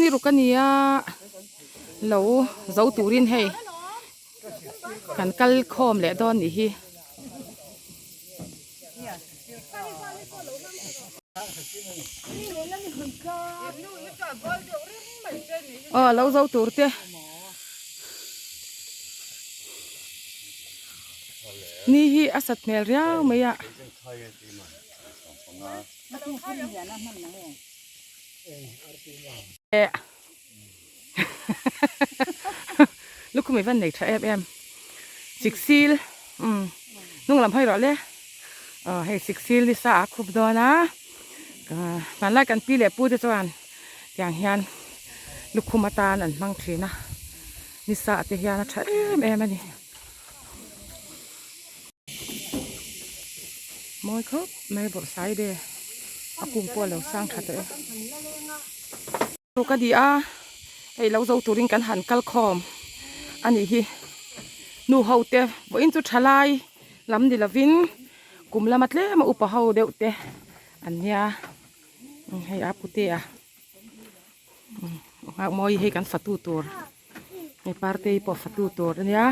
Ni ruk a ni a lo zo turin hei kan kal khawm leh dawn nih hi. Aw lo zo tur te. Ni hi a sat hmel riau mai a. Lukhum i van nei tha em em siksil umm hnung lam hawi rawh le aw hei siksil ni sa a khup dawn a hmanlai kan pi leh pu te chuan tiang hian lukhum atan an hmang thin a ni sa te hian a tha em em a ni. Mawi khawp mai bawrhsai ve a kung pawh a lo sang tha tawh e. Ruk a ni a hei lo zo turin kan han kal khawm a nih hi nu ho te vawiin chu thalai lam ni lovin kum lama tlema upa ho deuh te an nia hei a pute a mawi hei kan fatu tur. Hei partei pawh fatu tur a nia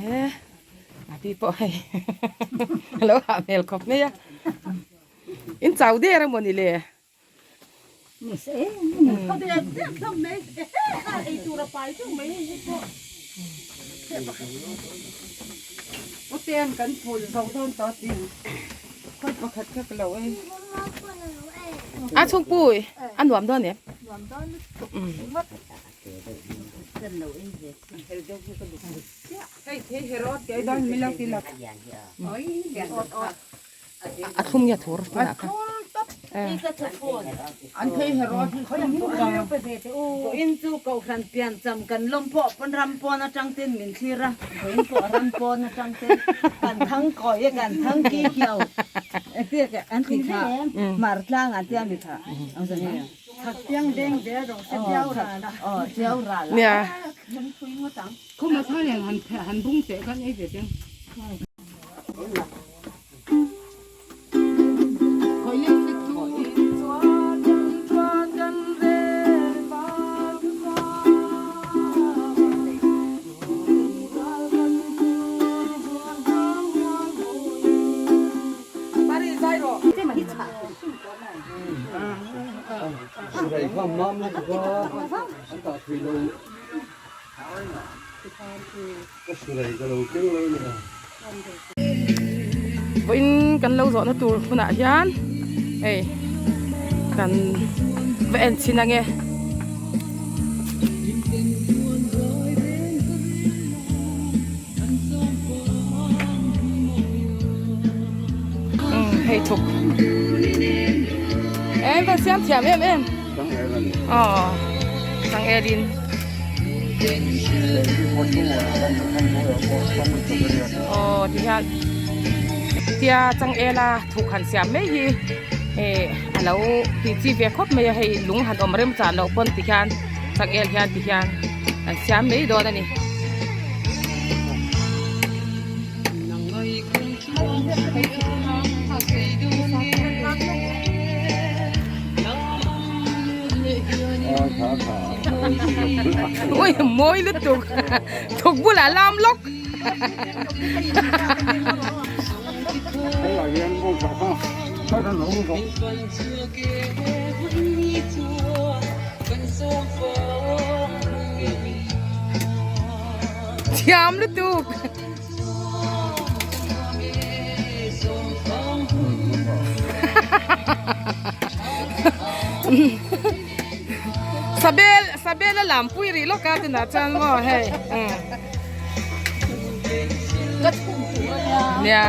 e a pi pawh hei a lo hah hmel khawp mai a in chau der emaw ni le a chhungpui a nuam dawn em. A thlum nge thur tunah khan Vawiin chu Kohhran piancham kan lawm pawh pawn ram pawn atang ten min thlir a, vawiin pawh ram pawn atang ten kan thang kawi a kan thang ki kiau an ti kha mar tlang an tia mi kha. Chhaktiang deng zel rawh se chiau ral a. Aw chiau ral a. Nia. Khuma thang hian han han bung teh khan ei ve teng. Vawiin kan lo zawhna tur hunah hian hei kan va en chhin ange. Hei thuk em va siam thiam em em aw chang elin aw ti hian tia chang ela thuk han siam mai hi eh alo tih chi ve khawp mai a hei lung han awm rem chan loh pawn ti hian chang el hian ti hian an siam mai dawn a ni. Ui mawi lutuk thuk bulah lam lawk. Thiam lutuk. Sabel sabel a lam pui rih lawk a tunah chuan maw hei nia.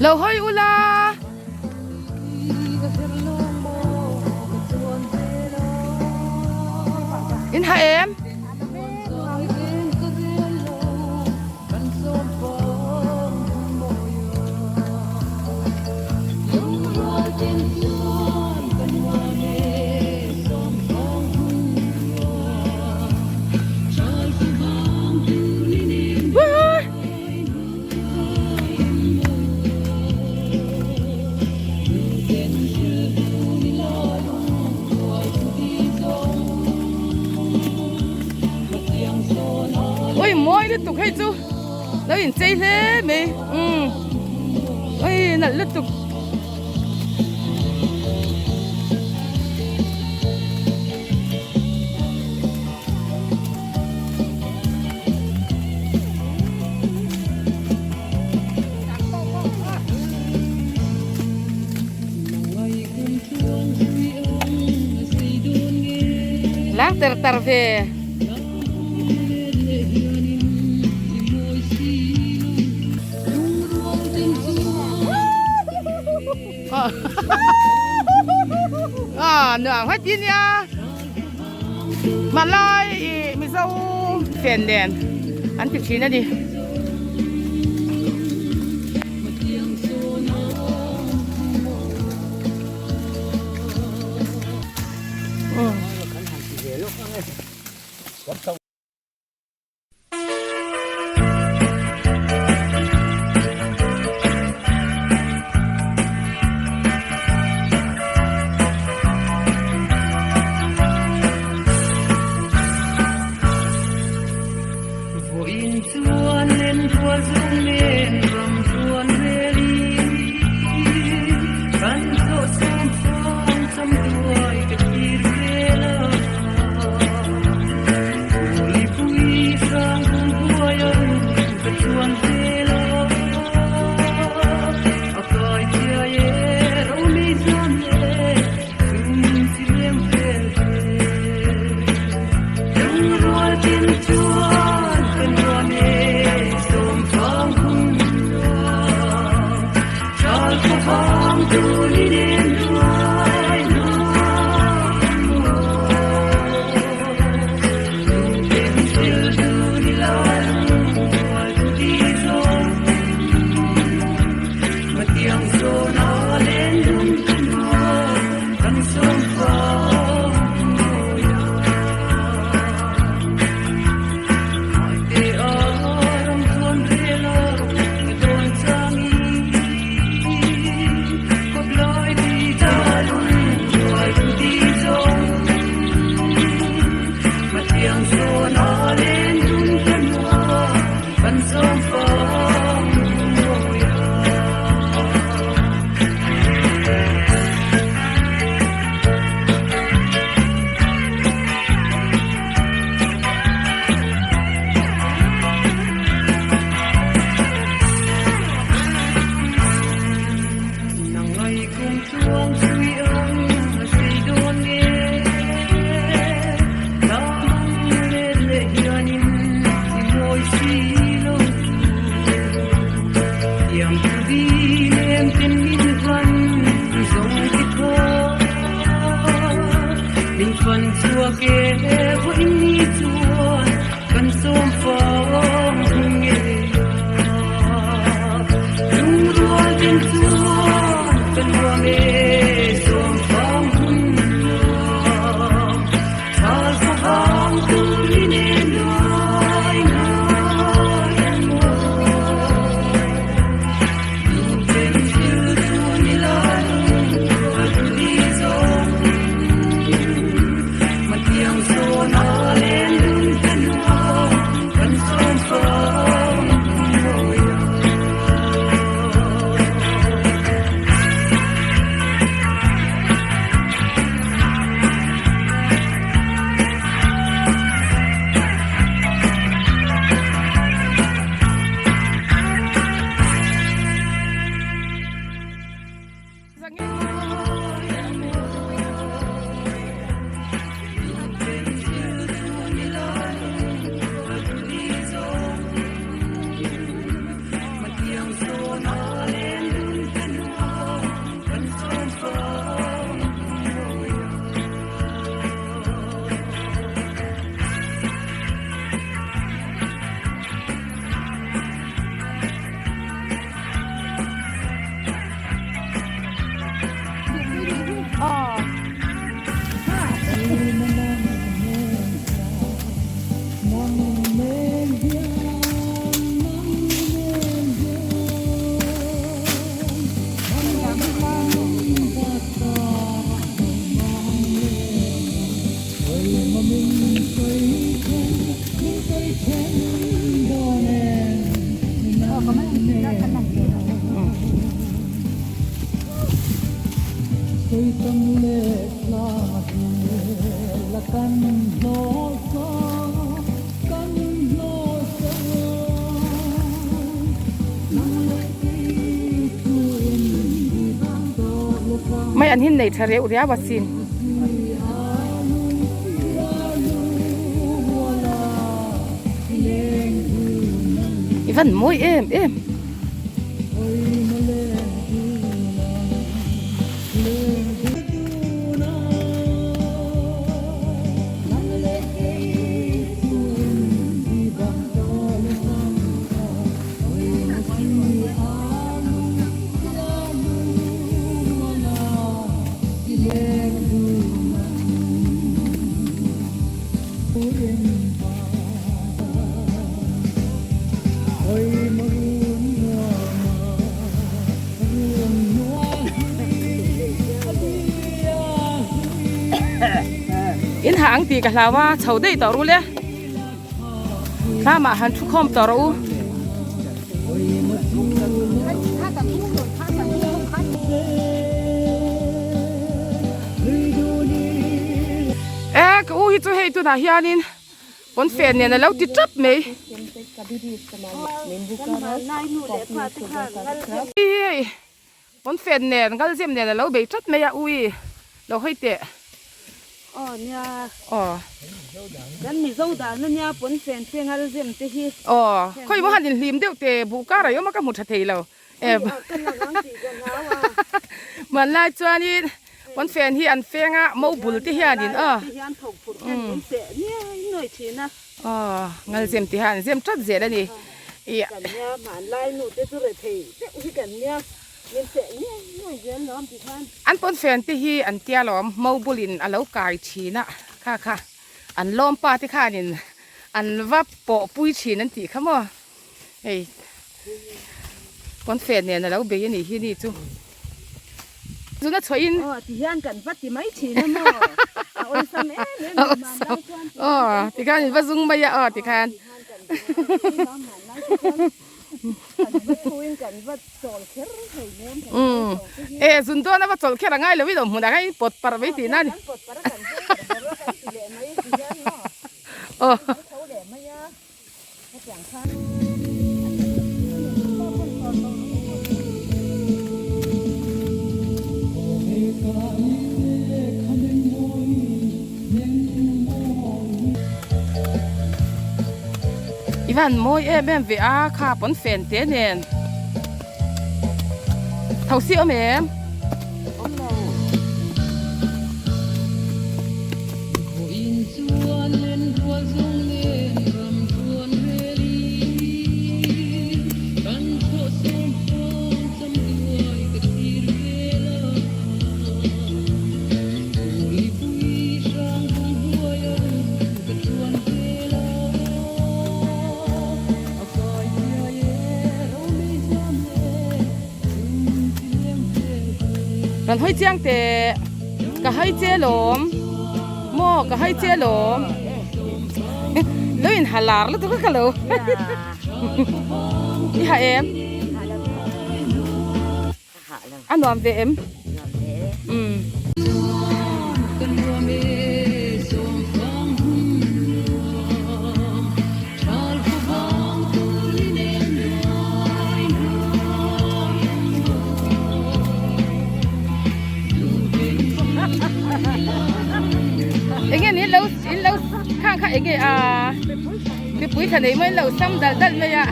Lo hawi ula. In ha em? lutuk hei chu lo inchei hle mai umm ui nalh lutuk. Lang ter tar ve. Nuam hết tin nia Malai i Mizo fen nen an ti thin a ni. Lukhum hi an hin nei tha reuh riau asin. I van mawi em em. In hah ang tih ka hlau a, chho daih tawh ru le. Thlamah han thu khawm tawh rawh u. E ka u hi chu hei tunah hianin pawnfen nen a lo ti tap mai. Hei pawnfen nen ngalzem nen a lo bei tap mai a ui lo hawi teh. Aw nia. Aw. Kan Mizo dan a nia pawnfen te ngalzem te hi. Aw khawi maw han inhlim deuh te buh kar a awm a ka hmu tha thei lo. Hmanlai chuanin pawnfen hi an feng a, mo bul te hianin aw aw ngalzem te hian an zem tlat zel a ni. An pawnfen te hi an tia lawm, mo bulin a lo kai thin a, kha kha an lawmpa te khanin an va pawh pui thin an tih kha maw. Hei pawnfen nen a lo bei a nih hi ni chu zuna chhuah in aw ti hian kan va ti mai thin a maw a awlsam em em a hmanlai chuan aw ti khan in va zung mai a aw ti khan e zun dawn a va chawlh kher a ngai lo in awm hmunah khan in pawt parh mai tihna a ni aw. I van mawi em em ve a kha pawn fen te nen tho si awm em. Kan hawi chiang teh ka hawi che lawm maw ka hawi che lawm lo in ha lar lutuk a ka lo i ha em a nuam ve em umm. Enge ni lo in lo khang kha enge a mipui thla nei mai lo sam dal dal mai a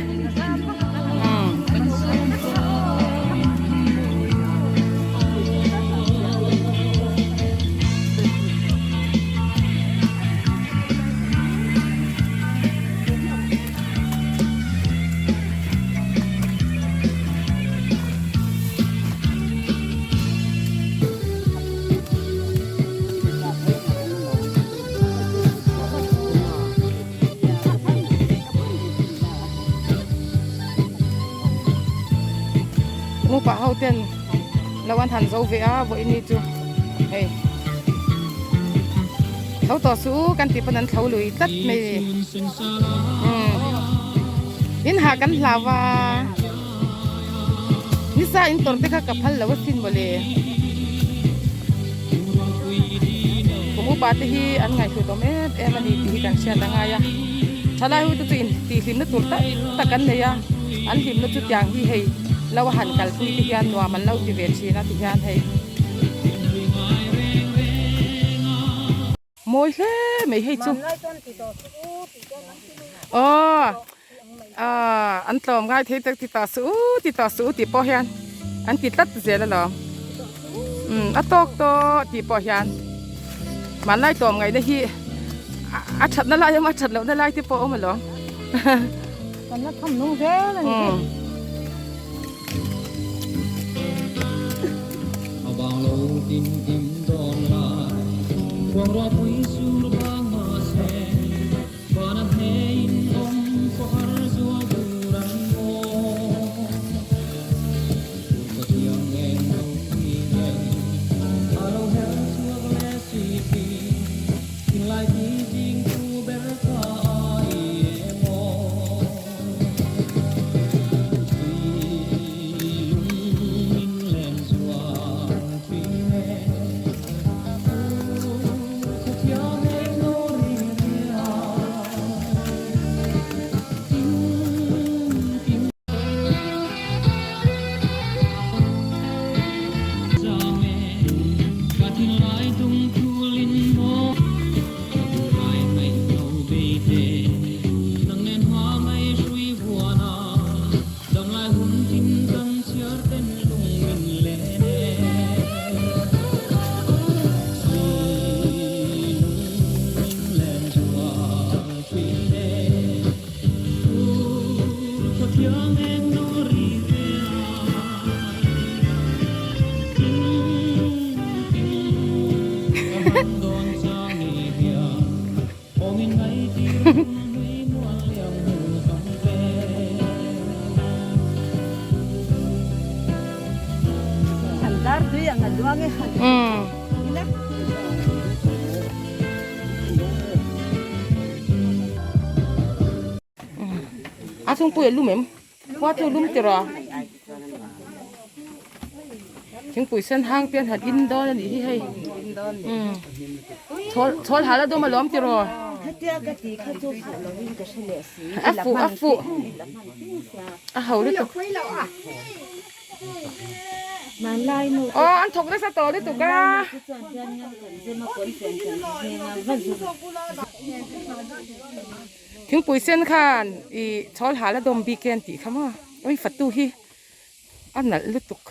Nupa ho ten lo an han zo ve a vawiin chu hei tho tawh suh u kan tih pawn an tho lui tlat mai a ni umm in hah kan hlau a nisa in tawrh te kha ka phal lo asin mawle kum upa te hi an ngaihhlut awm em em a ni tih hi kan hriat a ngai a thalai ho te chu in tihhlimna tur tak tak an nei a an hlimna chu tiang hi hei lo a han kalpui te hian nuam an lo ti ve thin a ti hian hei. Mawi hle mai hei chu. Aw ah an tlawm ngai thei tak ti tah suh u ti tah suh u tih pawh hian an ti tlat zel alawm. Umm a tawk tawh tih pawh hian hmanlai tlawm ngaihna hi a thatna lai awm a that lohna lai te pawh a awm alawm. Kan la thawm nung zel a ni hi. A chhungpui a lum em? Khua chu lum tir a. Thingpui sen hang te an han in dawn a nih hi hei. Umm chhawl chhawl hal a dawm a lawm tiraw. A fuh a fuh a ho lutuk. Aw an thawk nasa tawh lutuk a. Thingpui sen khan ih chhawl hal a dawm bik e an tih kha maw ui fatu hi a nalh lutuk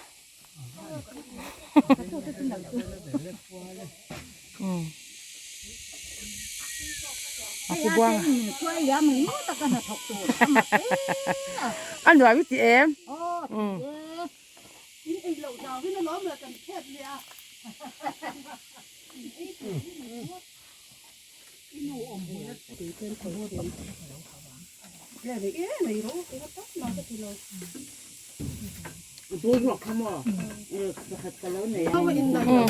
a pu buang a nuam i ti em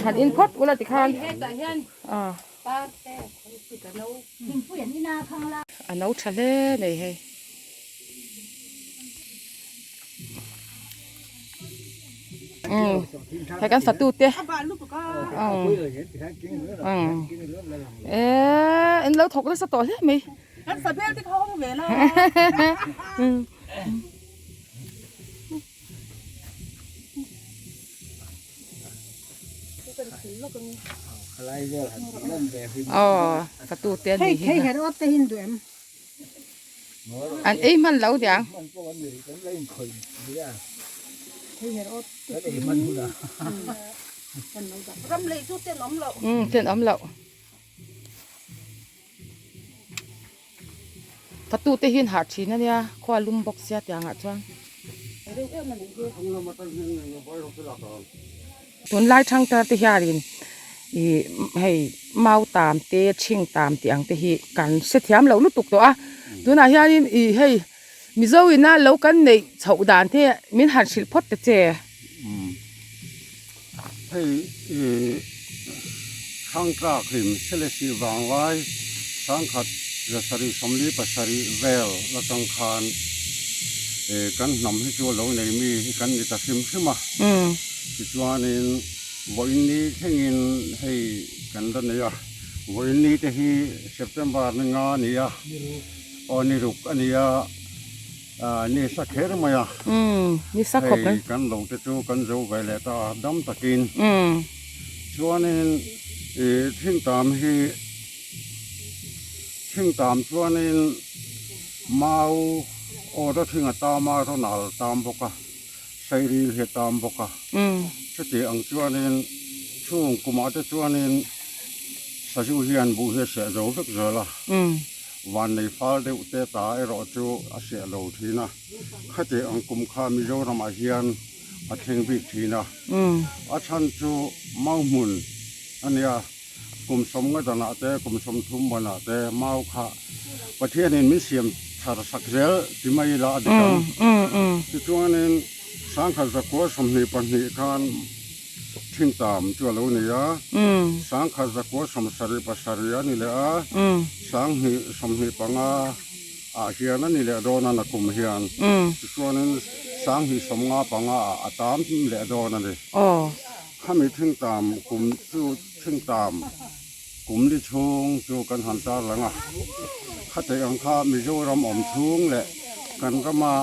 Han in phawt ula tikhan a no tha hle mai hei. Hei kan fatu te in lo thawk nasa tawh hle mai kan fa bel te kha awm ve la Aw fatu te an ni hi An ei hman lo niang. Umm ten awm loh. Fatu te hian harh thin a nia khua lum bawk sia tiang ah chuan. Tunlai thangthar te hianin ih hei mau tam te thing tam tih ang te hi kan hrethiam loh lutuk tawh a tunah hianin ih hei mizo ina lo kan neih chhoh dan te min han hrilh phawt ta che. Hei ih thangtlak hlim Selesih vanglai sangkhat zasarih sawmli pasarih vel atang khan ih kan hnam hi chu a lo nei mi hi kan ni ta hrim hrim a. Tichuanin vawiin ni thlengin hei kan la nei a, vawiin ni te hi September ni nga a ni a, aw ni ruk a ni a, ni sa kher mai a, hei kan lo te chu kan zo ve leh ta a dam takin. Chuanin ih thingtam hi. Thingtam chuanin mau awt a thing a tam a, rawnal a tam bawk a, sairil hi a tam bawk a. Chuti ang chuanin chung kumah te chuanin sazu hian buh hi a seh zo vek zel a, vannei fal deuh te ta erawh chu a seh lo thin a. Khati ang kum kha Mizoramah hian a thleng bik thin a, a chhan chu mau hmun a nia. Kum sawmnga danah te, kum sawmthum banah te mau kha Pathianin min siam thar sak zel ti mai ila a dik ang. Tichuanin sangkhat zakua 22 khan thintam chu a lo ni a, sangkhat zakua 77 a ni leh a, sanghnih 25 ah hian a ni leh dawn a nakum hian. Tichuanin sanghnih 55 ah a tam leh dawn a ni. Khami thingtam kum chu thingtam kum li chhung chu kan han tar lang a, khate ang kha Mizoram awm chhung leh kan rama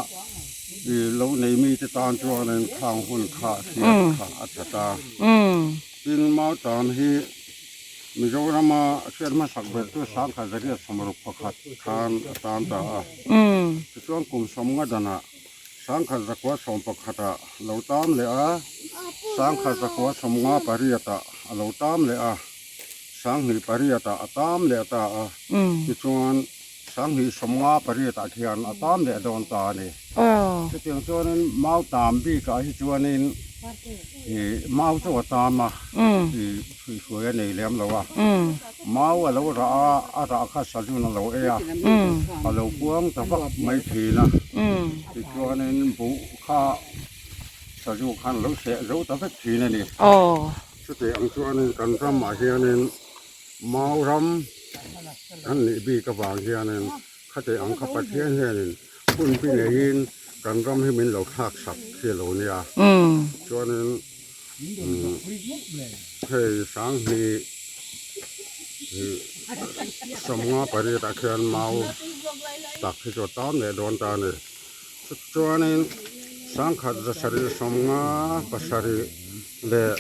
ih lo nei mite tan chuanin khang hun kha hriat kha a tha ta. Tin, Mautam hi Mizorama hriat hmasak ber chu sangkhat zariat 61 khan a tan ta a, tichuan kum 50 danah Sangkhat zakua 11 ah lo tam leh a, sangkhat zakua 58 ah a lo tam leh a, 28 ah a tam leh ta a, tichuan 28 ah khian a tam leh dawn ta a ni. Chutiang chuanin mau tam bikah hi chuanin ih mau chu a tam a, ih hruihhruai a nei lem lo a, mau a lo rah a, a rah kha sazun a lo ei a, a lo puang ta vak mai thin a, tichuanin buh kha sazu khan a lo seh zo ta vek thin a ni. Chuti ang chuanin kan ramah hianin mau ram kan nih bik avang hianin khati ang kha Pathian hianin hun bi neiin kan ram hi min lo thlak sak hi a lo nia. Chuanin hei sanghnih 58 ah khian mau tak hi chu a tam leh dawn ta a ni. Chuanin 1757 leh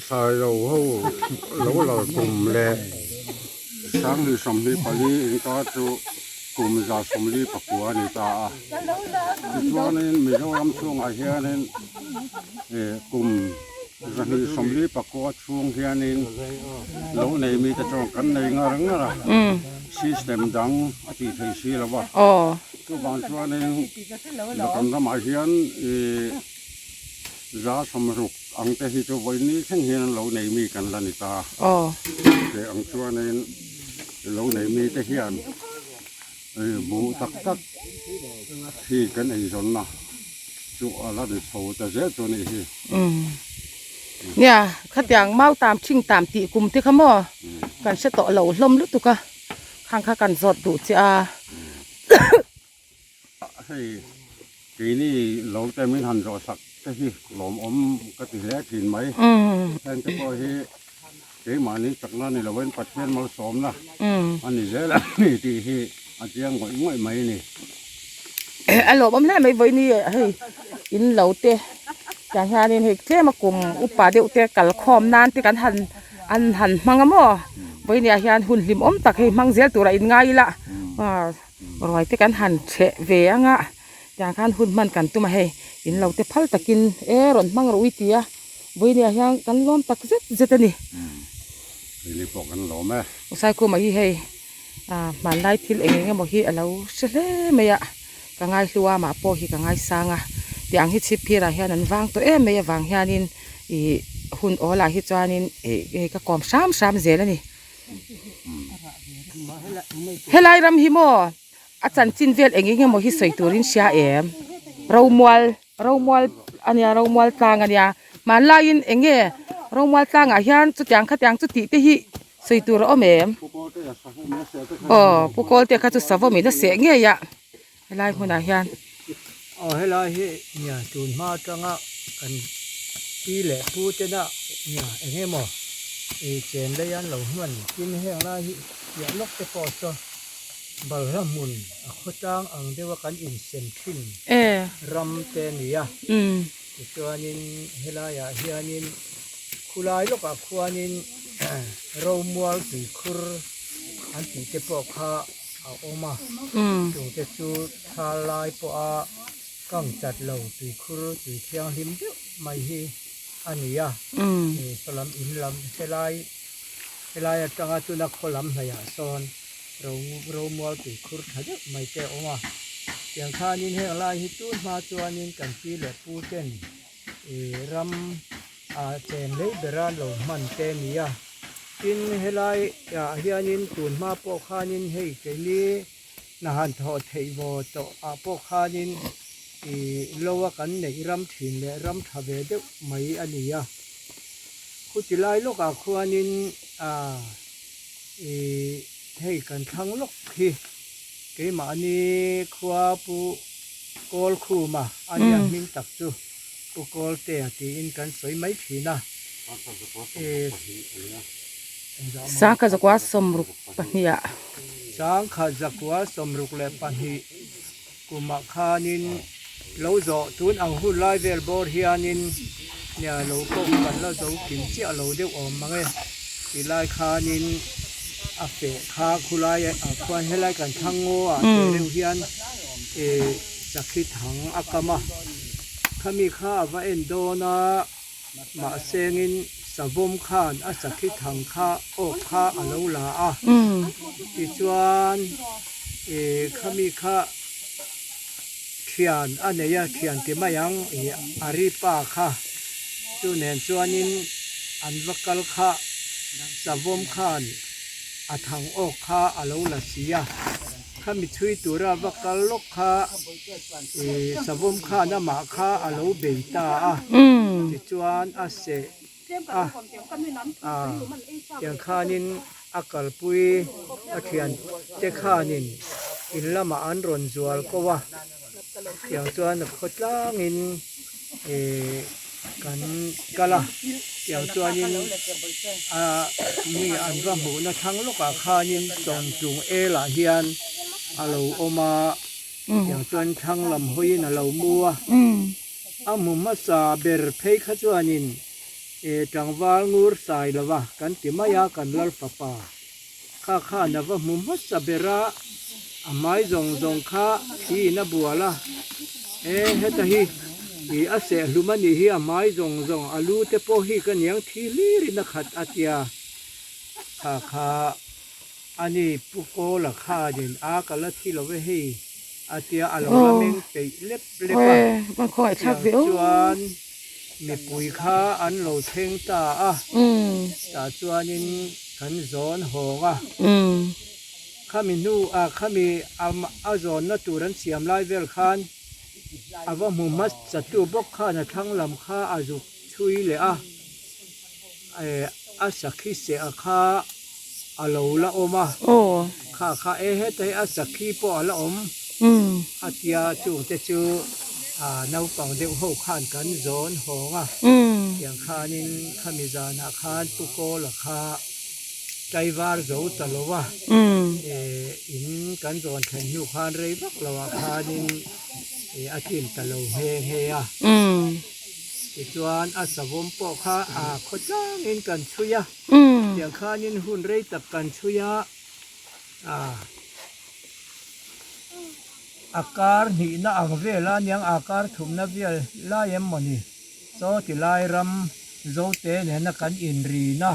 Sailo ho lo lal kum leh 2024 inkar chu kum 149 a ni ta a. Tichuanin Mizoram chhungah hianin kum 249 chhung hianin lo nei mite chuan kan nei ngar ngar a, system dang a tih theih si lo va. Chuvang chuanin kan ramah hian ih 160 ang te hi chu vawi ni thleng hian an lo nei mi kan la ni ta. Teh ang chuanin lo nei mi te hian buh tak tak hi kan eizawnna chu a la ni chho ta zel chu a nih hi. Nia, khatiang mau tam thing tam tih kum te kha maw kan hre tawh lo hlawm lutuk a. Khang kha kan zawt duh che a. Hei keini lo te min han zawh sak te hi lawmawm ka ti hle thin mai. Heng te pawh hi keimahni chakna ni loin Pathian malsawmna a ni zel a ni tih hi a chiang ngawih ngawih mai a ni. A lawmawm hle mai vawiin hei in lo te tiang hianin hei tlema kum upa deuh te kalkhawm nan te kan han An han hmang a maw? Vawinia hian hun hlimawm tak hei hmang zel turah in ngai ila ruai te kan han chheh ve ang a tiang khan hun hman kan tum a hei in lo te phal takin e rawn hmang rawh ui ti a vawinia hian kan lawm tak zet zet a ni. Keini pawh kan lawm e. Usaikhuma hi hei hmanlai thil eng eng emaw hi a lo hre hle mai a ka ngaihlu a mah pawh hi ka ngaisang a tiang hi chhip phirah hian an vang tawh em mai avang hianin ih hun awl ah hi chuanin ih hei ka kawm hram hram zel a ni helai ram hi maw a chanchin vel eng eng emaw hi sawi turin hria em romual romual a nia romual tlang a nia hmanlaiin eng nge romual tlangah hian chutiang khatiang chu tih te hi sawi tur a awm em aw pu kawlte kha chu savawmin a seh ngei a helai hmunah hian. Aw helai hi nia tun hma atanga kan pi leh pu tena nia eng emaw ih chen lei an lo hman tin heng lai hi piah lawk te pawh saw balhla hmun a khawtlang ang deuha kan insem thin ram te a ni a tichuanin helaiah hianin khulai lawkah khuanin romual tuikhur. an tih te pawh kha a awm a, chung te chu thal lai pawha kang chat lo tuikhur tui thianghlim deuh mai hi a ni a, sawlam in lam helai helai atanga tuna khaw lam hnaihah sawn ro romual tuikhur tha deuh mai te a awm a, tiang khanin heng lai hi tun hma chuanin kan pi leh pu ten ih ram a chen lei bera lo hman te a ni a, tin helai ah hianin tun hma pawh khanin hei keini hna han thawh theih vaw tawh ah pawh khanin ih lo a kan neih ram thin leh ram tha ve deuh mai a ni a, khuti lai lawkah khuanin ah ih hei kan thlang lawk hi keimahni khua pu Kawlkhuma a nia hming tak chu Pu Kawltea tiin kan sawi mai thin a. Sangkhat zakua sawmruk pahnih ah. Sangkhat zakua sawmruk leh pahnih kumah khanin lo zawh tun ang hun lai vel bawr hianin nia lo pawh kan la zo kim chiah lo deuh awm mang e ti lai khanin a feh kha khulai ah khuan helai kan thlang ngaw ah te reuh hian ih sakhi thang a kam a khami kha a va en dawn a mahsengin savawm khan a sakhi thang kha awk kha a lo la a tichuan ih khami kha thian a nei a thian ti mai ang ih a ri pa kha chu nen chuanin an va kal kha savawm khan a thang awk kha a lo la si a. Khami chhui tura va kal lawk kha ih savawm khan amah kha a lo bei ta a, tichuan a seh a, ah tiang khanin a kalpui a thiante khanin in lamah an rawn zual ko a, tiang chuan a khaw tlangin ih kan kal a, tiang chuanin a mi an va hmuhna thlang lawkah khanin chawngtlung elah hian a lo awm a, tiang chuan thlang lam hawiin a lo mu a, a hmu hmasa ber phei kha chuanin ih tlangval ngur sai lova kan ti mai a kan lal fapa kha khan a va hmu hmasa ber a, a hmai zawng zawng kha thiin a bual a, e heta hi ih a sehhlum a nih hi a hmai zawng zawng a lu te pawh hi ka niang thi hlir in a khat a tia kha kha a ni pu Kawla khanin a ka la thi lo e hei a tia a lo la meng peih lep lep a tiang chuan mipui kha an lo thleng ta a tah chuanin kan zawn hawng a khami hnu ah khami a zawnna tur an siam lai vel khan a va hmu hmasa tu bawk khan a thlang lam kha a zuk chhui leh a a sakhi seh a kha a lo la awm a kha kha e heta hi a sakhi pawh a la awm a tia chungte chu ah naupang deuh ho khan kan zawn hawng a tiang khanin khami zanah khan pu Kawla kha tlaivar zo ta lo a in kan zawn thlen hnu khan rei vak lo ah khanin a tlin ta lo nghe nghe a. Tichuan a savawm pawh kha a khaw tlangin kan chhui a, tiang khanin hun rei tak kan chhui a, a kar hnihna ang vel a niang a kar thumna vel lai em mawni chaw ti lai ram Zote nena kan inrina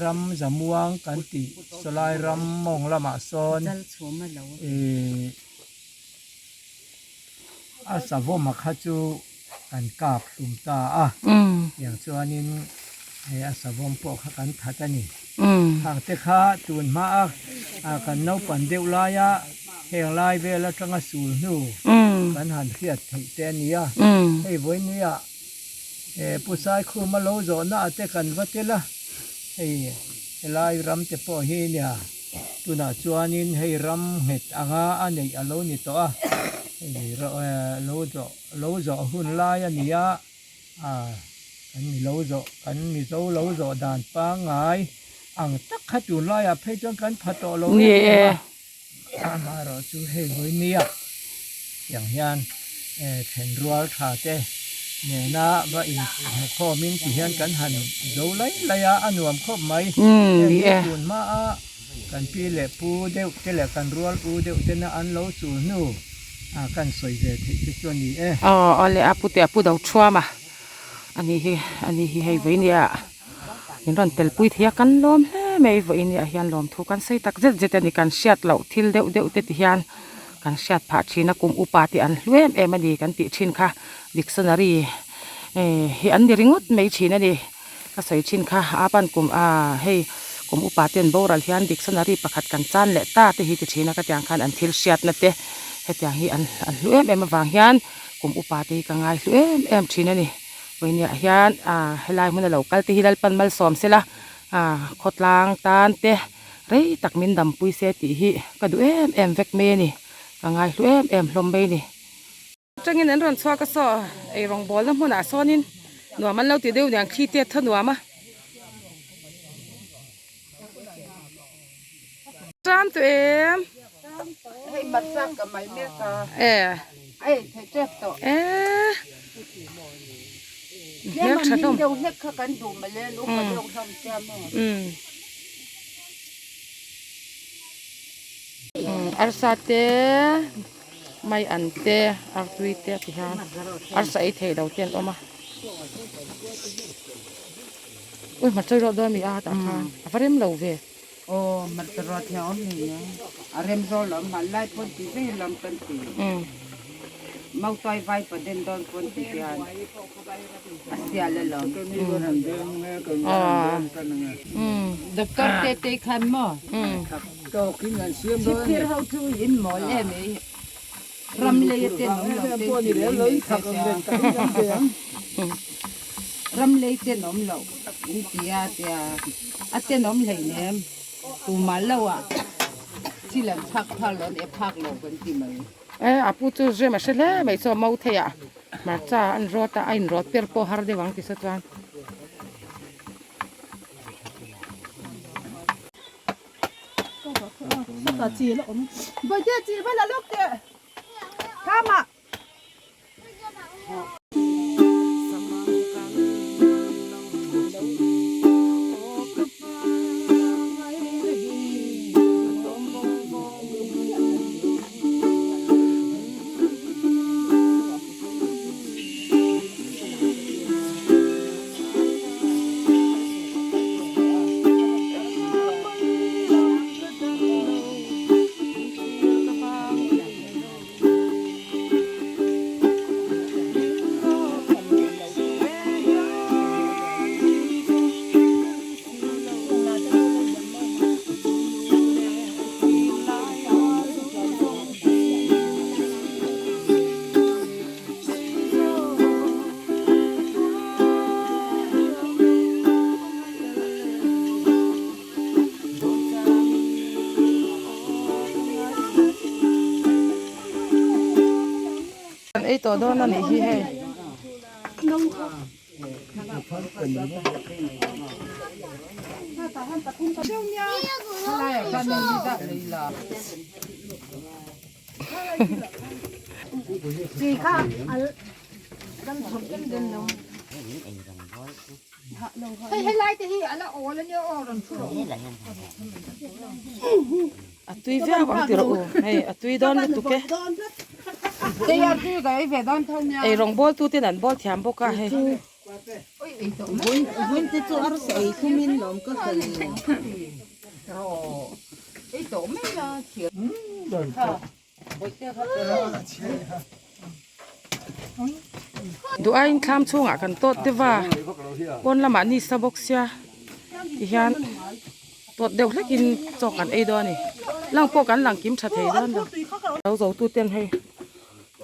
ram Zamuang kan tih sawlai ram mawng lamah sawn A savawma kha chu kan kap hlum ta a, tiang chuanin hei a savawm pawh kha kan that a ni. Khang te kha tun hma a kan naupan deuh laia heng lai vel atanga sul hnu kan han hriat theih te a ni a. Hei vawinia Pu Saikhuma lo zawhna ah te kan va tel a, hei helai ram te pawh hi nia. Tunah chuanin hei ram nghet anga a neih a lo ni tawh a, hei lo zawh lo zawh hun lai a ni a, ah kan mi lo zawh kan mizo lo zawh dan pangngai ang tak kha tunlaiah phei chuan kan pha tawh lo em em a, amaherawh chu hei vawinia tiang hian thenrual tha te nena va inhmu khawmin ti hian kan han zo lai lai a, a nuam khawp mai. Heng hi tun hmaa. Kan pi leh pu deuh te leh kan rual u deuh tena an lo chul hnu a kan sawi ve theih te chu a ni e. Aw awle a pute a pu do thuam a, a ni hi a ni hi hei vawinia min rawn tel pui thei a kan lawm hle mai vawinia hian lawmthu kan sawi tak zet zet a ni kan hriat loh thil deuh deuh te ti hian kan hriat phah thin a kum upa te an hlu em em a ni kan tih thin kha dictionary hi an ni ringawt mai thin a ni. Ka sawi thin kha a pan kum a hei kum upa ten boral hian dictionary pakhat kan chan leh ta te hi ti thin a ka tiang khan an thil hriatna te hetiang hi an an hlu em em avang hian kum upa te hi ka ngai hlu em em thin a ni vawinia hian ah helai hmuna lo kal te hi Lalpan malsawm sela ah khawtlang tan te rei tak min dampui se tih hi ka duh em em vek mai a ni ka ngai hlu em em hlawm mai a ni. Atangin an rawn chhuak a saw ei rawngbawlna hmunah sawnin nuam an lo ti deuh niang khi te tha nuam a. Ṭam tu em? Hei masak ka mai mek a. E. Ei thei tep tawh. E. Hmel tha hlawm. Deuh hlek kha kan duh mawle lu ka deuh hlawm sia maw. Arsa te. Mai an te artui te a ti hian arsa ei thei lo te an awm a ui hmarcha rawh dawn a mi a tah khan a va rem lo ve. Aw hmarcha rawt hi a awm ngei a a rem zawk lo mahni lai pawn ti vei lam kan ti mautuai vai paden dawn pawn ti hian a sial alawm. Doctor te te khan maw. Chhipphir ho chu in mawl em ei ram lei a ten awm lo te ti mai mai te sia ram lei ten awm lo in ti a tia a ten awm hlei nem tumah lo ah thil an chhak phak lo an e phak lo kan ti mai. E a pu chu zem a hre hle mai chu a mo thei a hmarcha an rawt a a inrawt per pawh har deuh ang ti sa chuan. Kan ei tawh dawn a nih hi hei. A tui viau ang ti rawh u hei a tui dawn lutuk e ei rawng bawl tu ten an bawl thiam bawk a hei. Duh aiin thlam chhungah kan tawt deuh a pawn lamah ni sa bawk sia tihian tawt deuh hlekin chaw kan ei dawn a ni lang pawh kan lang kim tha thei dawn lo lo zo tu ten hei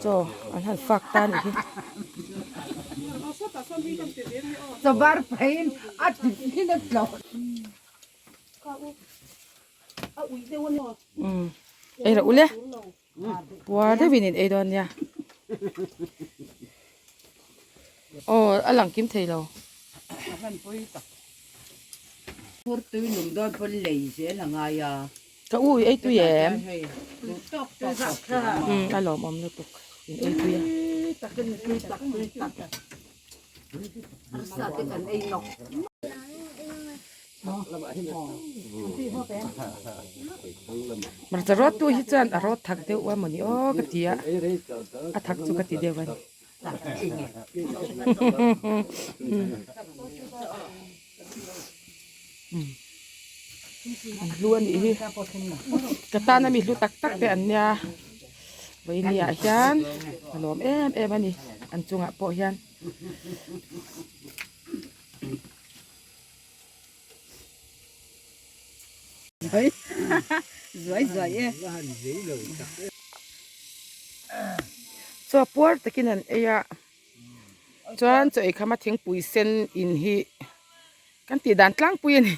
chaw an han fak ta a nih hi. Ei rawh ule puar deuhin in ei dawn nia aw a lang kim thei lo. Ka u i ei tui em a lawmawm lutuk in ei tui a. Hmarcha rawt tu hi chuan a rawt thak deuh a mawni aw ka ti a, a thak chu ka ti deuh a ni. An hlu a nih hi ka tana mi hlu tak tak te an nia vawiin ah hian a lawm em em a ni an chungah pawh hian. Chaw puar takin an ei a chuan chaw eikham a thingpui sen in hi kan tih dan tlangpui a ni.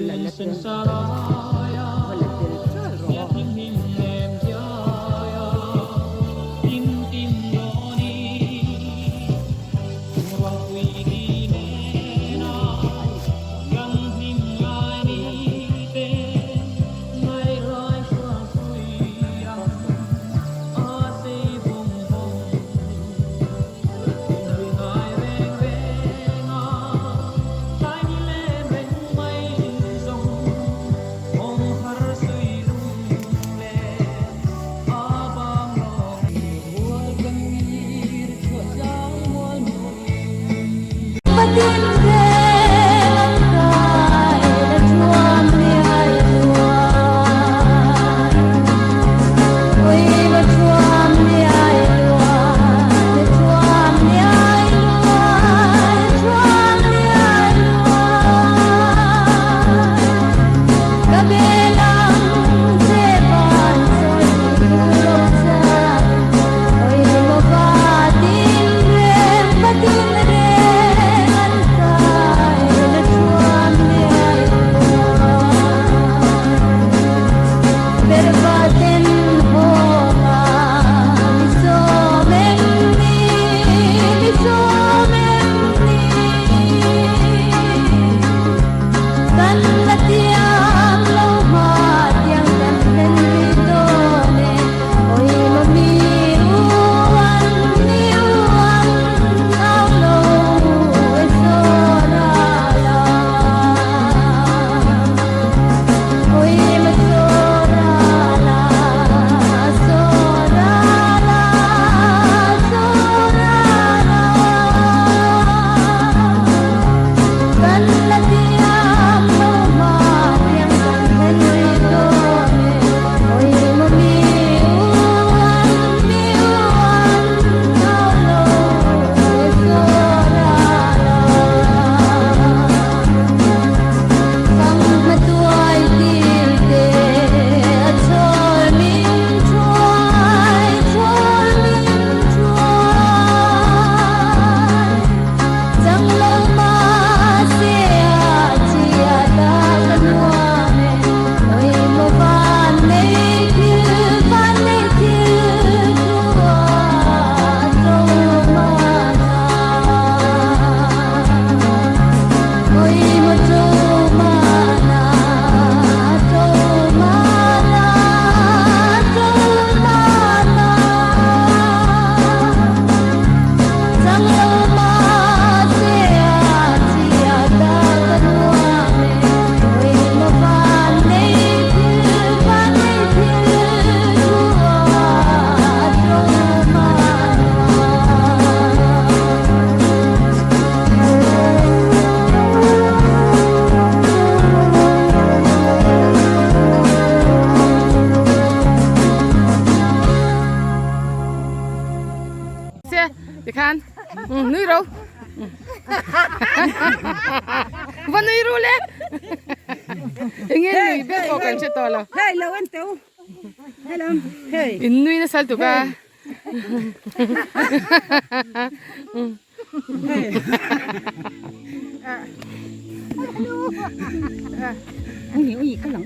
la la tel va la tel chal rawh aw. Se tikhan nui ro va nui ru le enge nui ber pawh kan hre tawh lo Hei lo en teu helam hei in nui nasal tuk a Ui ui ka lang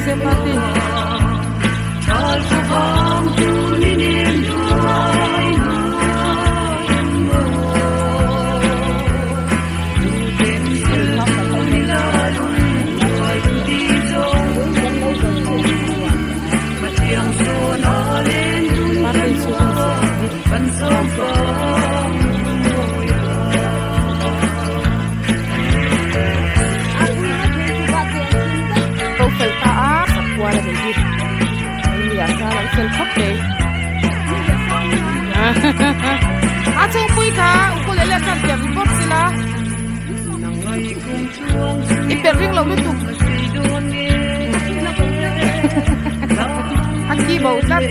se party. Party chu an siam. Ko fel ta a sak kual a nih hi mi ah chuan an fel khawp mai a chhungpui kha ukulele a chuan perh bawk sila i perh ring lo lutuk a ki bo tlat.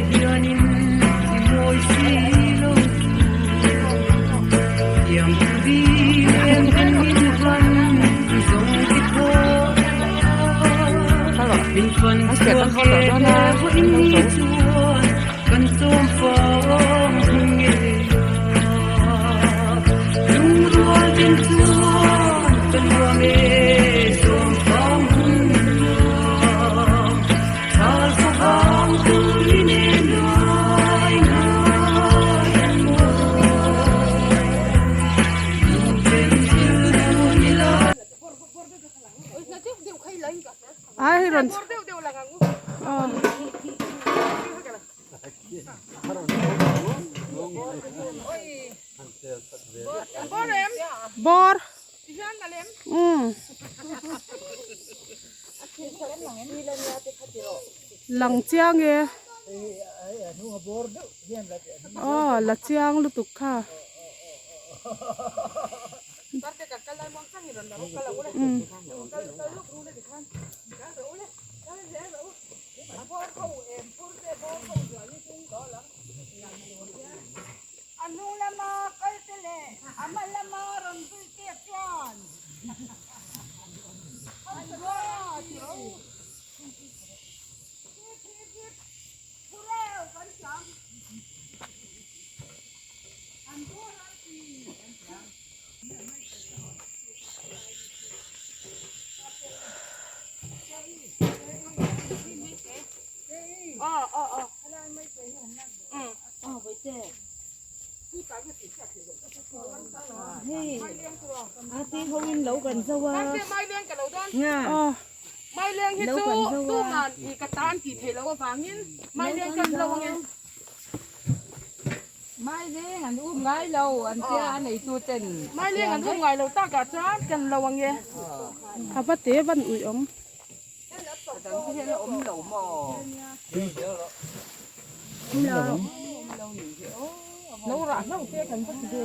Ai hei rawn bawr umm lang chiang e aw la chiang lutuk kha. Maileng an um ngai lo an tia a neitu ten. Maileng an um ngai lo takah chuan kan lo ang e. A va te van ui awm. Lo rah hlauh te kan va ti ve.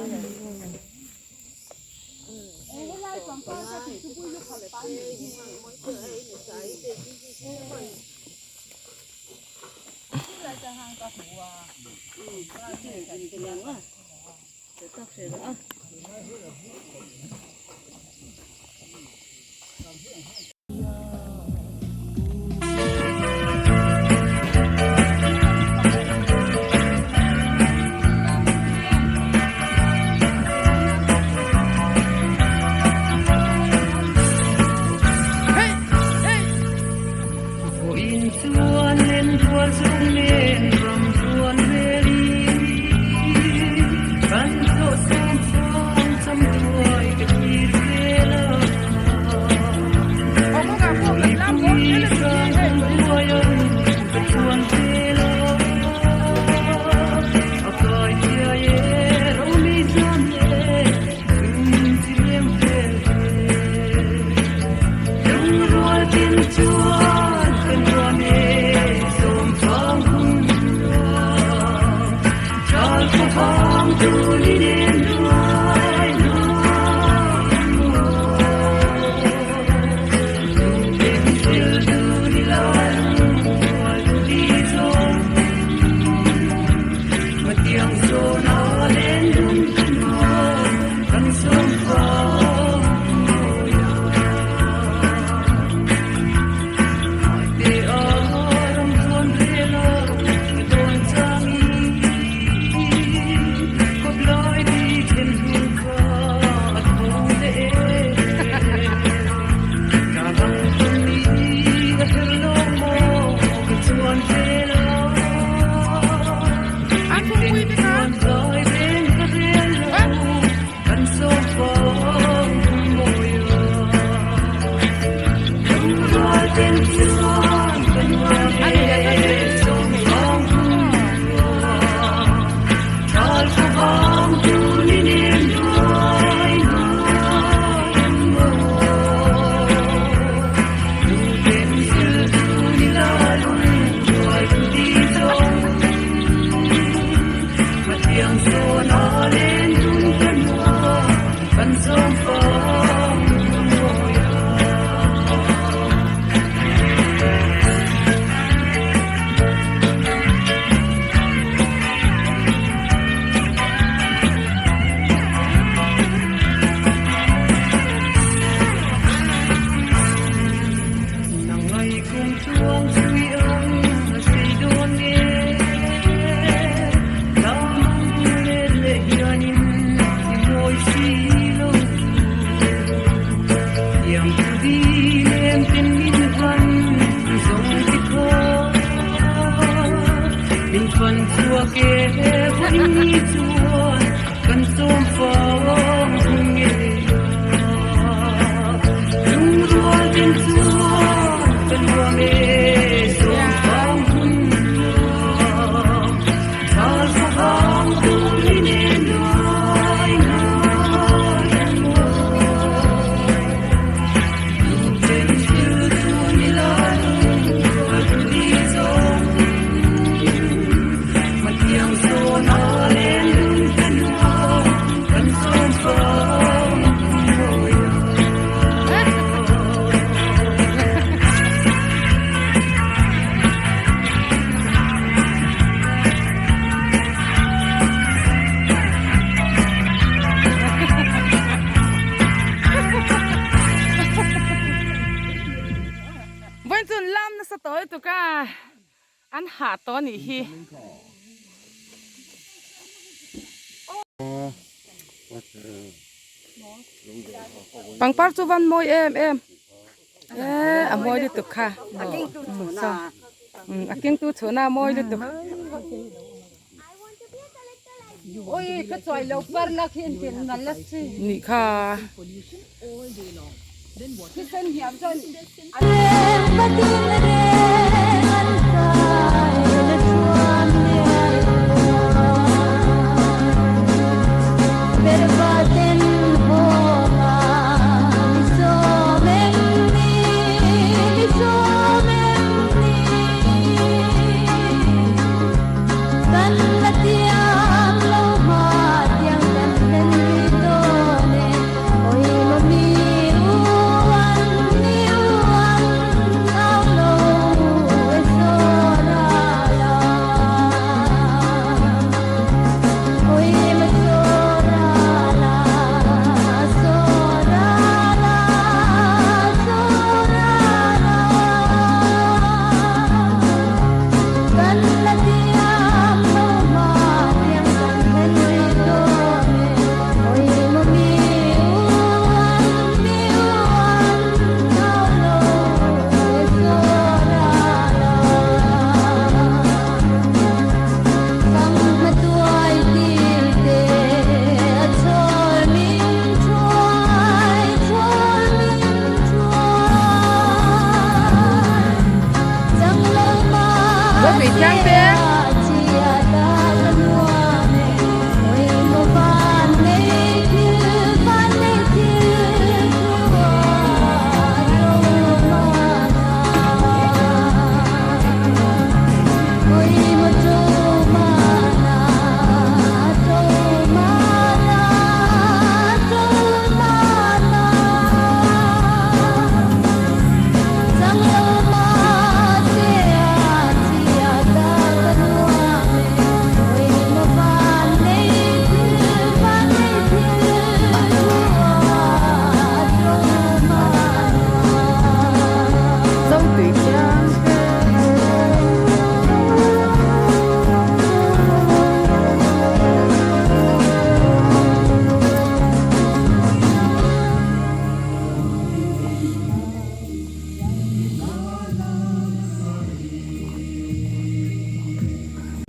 Vawiin chu an lam nasa tawh lutuk a, an hah tawh a nih hi. Pangpar chu van mawi em em e a mawi lutuk kha a kengtu chhuna a mawi lutuk. Nih kha.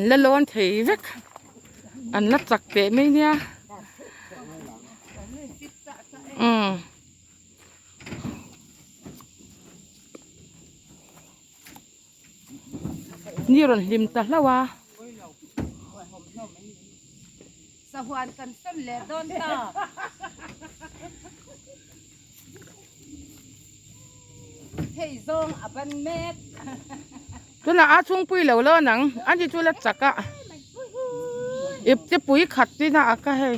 An la lawn thei vek an la chak teh mai nia umm. Ni rawn hlim ta hlauh a. Sahuan kan fan leh dawn ta. Hei zawng a ban mek. Tunah a chhungpui lo lo nang a ni chu la chak a. Ip te pui khat tin a ak a hei.